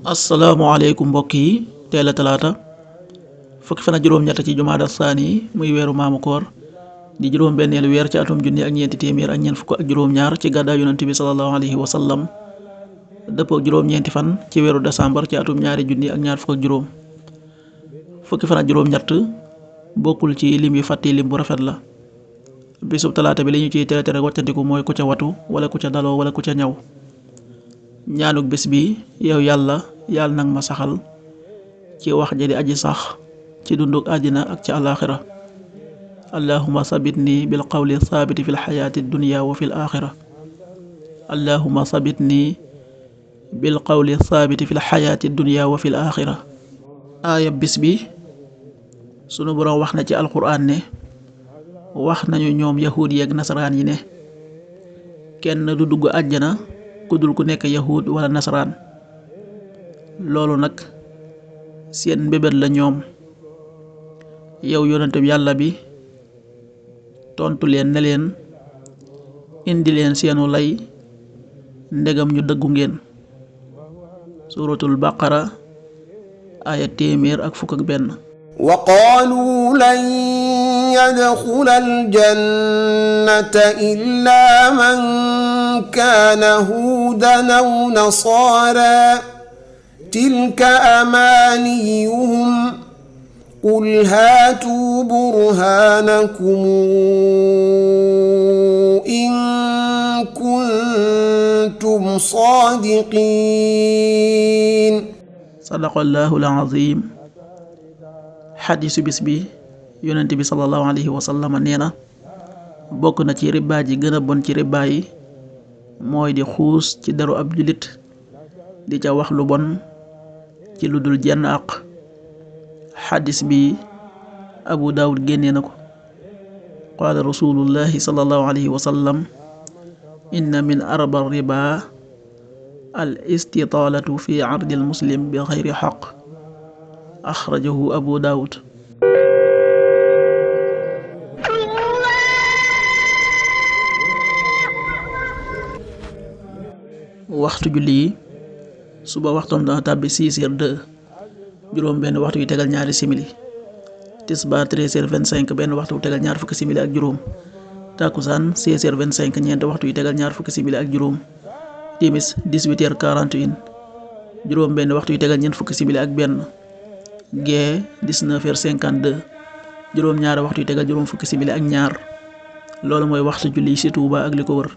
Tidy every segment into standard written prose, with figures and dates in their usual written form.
asalaamaaleykum mbokk yi teel a talaata fukki fan ak juróom-ñett ci jumaada saani muy weeru maamu koor di juróom-benneelu weer ci atum junni ak ñeenti téeméer ak ñeent fukk ak juróom-ñaar ci gàddaay yonent bi sallallahu alayhi wa sallam dëppoo juróom-ñeenti fan ci weeru décembre ci atum ñaari junni ak ñaar fukk ak juróom fukki fan ak juróom-ñett bokkul ci lim yu fàtti lim bu rafet la bisub talaata bi li ñu ciy tere wàccandiku mooy ku ca watu wala ku ca daloo wala ku ca ñaw ñaanuk bés bi yow yàlla nag ma saxal ci wax ja di aji sax ci dunduk àddina ak ci alaaxira allahuma sabitni bil qawli saabiti fi lxayaati dunya wa fi l axira allahuma sabitni bil qawli saabiti fi lxayaati dunya wa fi l axira aaya bis bi sunu boroom wax na ci alquraan ne wax nañu ñoom yahuud yeeg nasaraan yi ne kenn du dugg àjjana ku dul ku nekk yahuud wala nasaraan loolu nag seen mbébét la ñoom yow yonente bi yàlla bi tontu leen ne leen indi leen seenu lay ndegam ñu dëggu ngeen suratul baqara aya téeméer ak fukk ak benn wa qaalu lan yadxula aljannata illa man kaana huudan aw nasaara tilka amaaniyuhum qul haatuu burhaanakum in kuntum saadiqiin. sadaqallaahu al-aziim. xadiisu bis bi yonent bi sallallahu alayhi wa sallam nee na bokk na ci riba ji gën a bon ci riba yi mooy di xuus ci deru ab julit di ca wax lu bon ci lu dul jenn àq. xadis bi abu daawud génnee na ko qaala rasulullahi sallallahu alayhi wa sallam inna min arba riba al istitaalatu fi ardi al muslim bi xayri xaq axrajahu abu daawud. waxtu julli yi suba waxtoom dana tàbbi 6h02 juróom benn waxtu yu tegal ñaari simili tisbaar 13h25 benn waxtu yu tegal ñaar fukki simili ak juróom takkusaan 16h25 ñeenti waxtu yu tegal ñaar fukki simili ak juróom timis 18h41 juróom benn waxtu yu tegal ñeent fukki simili ak benn gee 19h52 juróom ñaari waxtu yu tegal juróom fukki simili ak ñaar loolu mooy waxtu julli ci Touba ak li ko wër.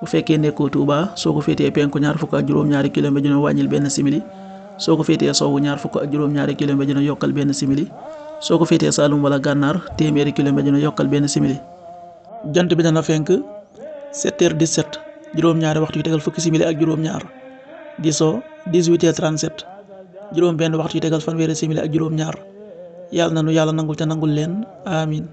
bu fekkee nekkoo Touba soo ko féetee penku ñaar fukk ak juróom-ñaari kilomètre dina wàññil benn simili soo ko féetee sowwu ñaar fukk ak juróom-ñaari kilomètre dina yokkal benn simili soo ko féetee Saalum wala Gànnaar téeméeri kilomètre dina yokkal benn simili. jant bi dana fenk 7h17 juróom-ñaari waxtu yu tegal fukki simili ak juróom-ñaar di so 18h37 juróom benn waxtu yu tegal fanweeri simili ak juróom-ñaar yàlla na nu yàlla nangul te nangul leen amin.